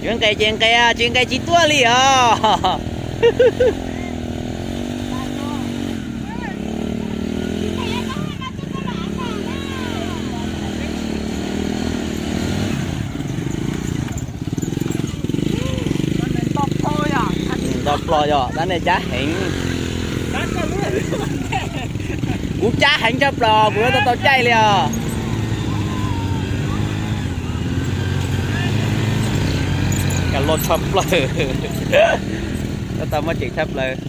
Yuav nqes ces nqes, tsis nqes tsis tuaj li os. Nto plho yog tab nej cab heev. Kuv cab heev tshaj plaws kuv yuav tau tau caij li os. Kaj loj tshaj plaws. Tab tau muaj ceem tshaj plaws.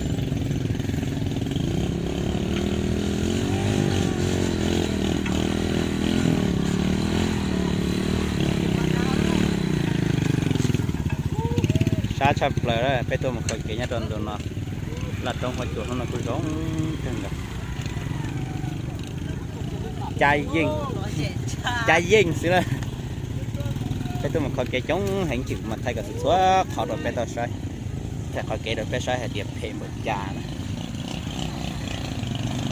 Sab tshaj plaws, peb tuaj mus kho kev nyob rau ntu no. Laj roob huab cua hnub no kuj zoo kawg nkaus. Cab yeej, cab yeej xwb na. Peb tuaj mus kho kev coob heev tsis, kuv mam thaij kom txhua txhua qhov rau peb tau saib. Thaij qhov kev rau peb saib hais tias phem npaum cas na.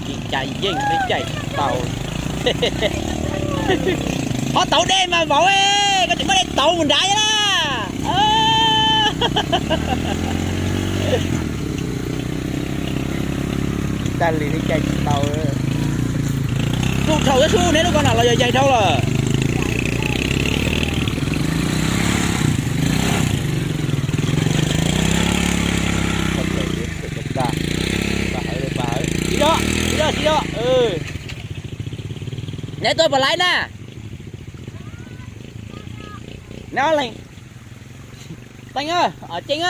Yeej cab yeej peb caij tsis tau. Qhov tauv dej mas vauv, koj tseem muab dej tauv mus nrad na. Tag li peb caij tsis tau. Lub dhau xwb neb lub ko no los yog yaig dhau lawm. Tsis yog, tsis yog, tsis yog. Neb tuaj puas laiv na? Neb leej, teej, ceeb,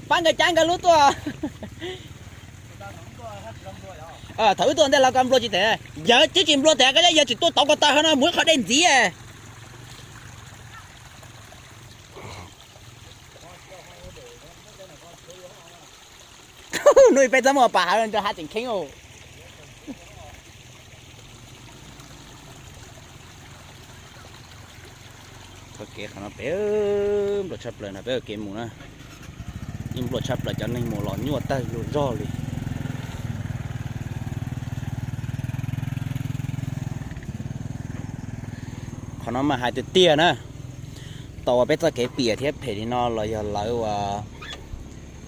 pab nkawd cab nkawd lub tuaj. Thaum wb tuaj ntej los koj nplua tsis tes, yawg twb tsis nplua tes, koj yawg tsis tuaj tauv ko taw no mus ib qho dej ntxiv. Hnub ib peb txaj muag pas hav rau hav tseem kheeb. Txoj kev qhov no peb npluaj tshaj plaws no peb ua kev mus na. Yeej npluaj tshaj plaws cov neeg mus los nyuaj tag zog li. Qhov no mas hais tiag tiag na, tau uas peb txoj kev piam thiab phem li no los yog lawv uas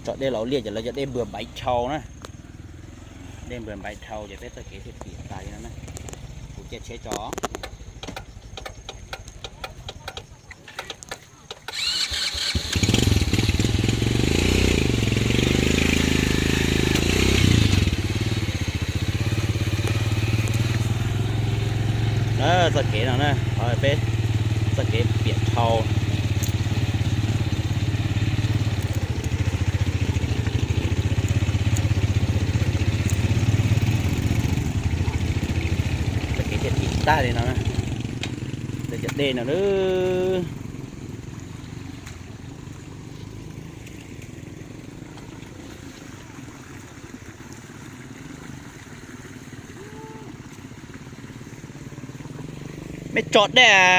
tso dej los ua liaj ces lawv cov dej npws npaiv dhau na. Dej npws npaiv dhau ces peb txoj kev thiaj piam tas li no na. Kuv caij tsheb tso. Txoj kev no na, qhov peb txoj kev piam dhau. Txoj kev thiaj piam tag li no na. Lawv cov dej no na. Mej tso dej